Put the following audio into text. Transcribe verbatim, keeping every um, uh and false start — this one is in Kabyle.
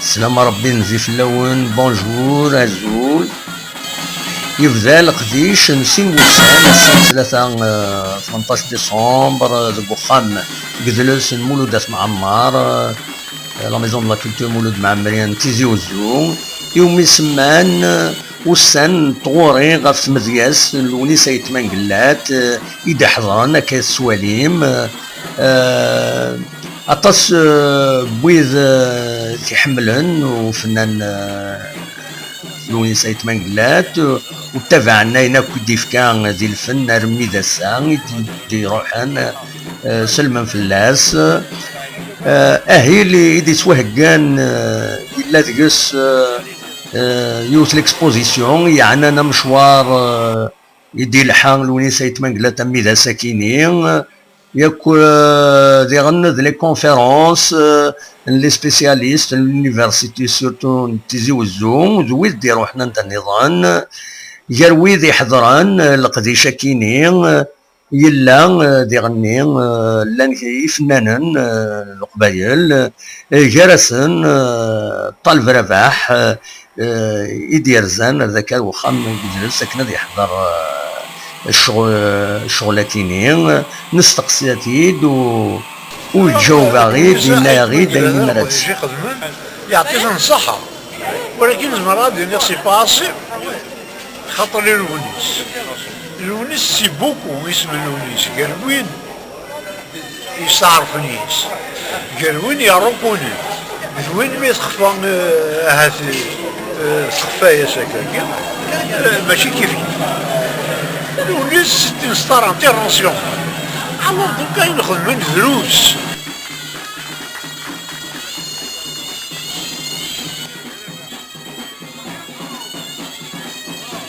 Slam Rebbi nezzi fell-awen, bonjour, azul. Yebda leqdic n sin wussan, ass n tlata, eh, tmenṭac décembre, eh, deg uxxam deg idles n Mulud At Mɛemmer, eh, la maison de la culture Mulud Mɛemmri n Tizi Uzzu, iwumi semman, eh, ussan n tɣuri ɣef tmedyazt n Lewnis Ayt Mengellat, eh, i d-iḥeḍren akka tettwalim, eh, aṭas, eh, n wid, eh, t-iḥemmlen ufennan, eh, Lewnis Ayt Mengellat, eh, u ttabaɛen ayen akk i d-ifka di lfen armi d ass-a i d-, d-iruḥen, eh, selmen fell-as. Eh, ahil i d-ittwaheggan, eh, yella deg-s, eh, eh, yiwet l'exposition yeɛnan amecwar, eh, i d-ilḥa Lewnis Ayt Mengellat armi d ass-akini, yak, eh, diɣen d les conférences, eh, n les spécialistes n l'université, surtout n Tizi Wezzu, d wid d-iruḥen anda nniḍen, gar wid iḥeḍren, eh, leqdic-akini, eh, yella, eh, diɣenni, eh, llan ifennanen, eh, n Leqbayel, eh, gar-asen, eh, Ṭaleb Rabaḥ, eh, eh, i d-yerzan ar daka uxxam n yidles akken ad yeḥḍer, eh, ccɣel, ccɣel-akini. Nesteqsi-t-id u, u yeǧǧaweb-aɣ-id, yenna-yaɣ-id ayen i mara tt- Yeɛṭi-ten ṣṣeḥḥa. Walakin zemreɣ ad iniɣ c'est pas assez. Xaṭer i Lewnis. Lewnis c'est beaucoup, isem n Lewnis. Gar win yesteɛṛfen yes. Gar win yerrukunen. D win mi texfa, eh, ahat, eh, texfa-yas akkagi. Eh, mačči kif kif. Lewnis c'est une star internationale. Alors donc ayen xedmen drus.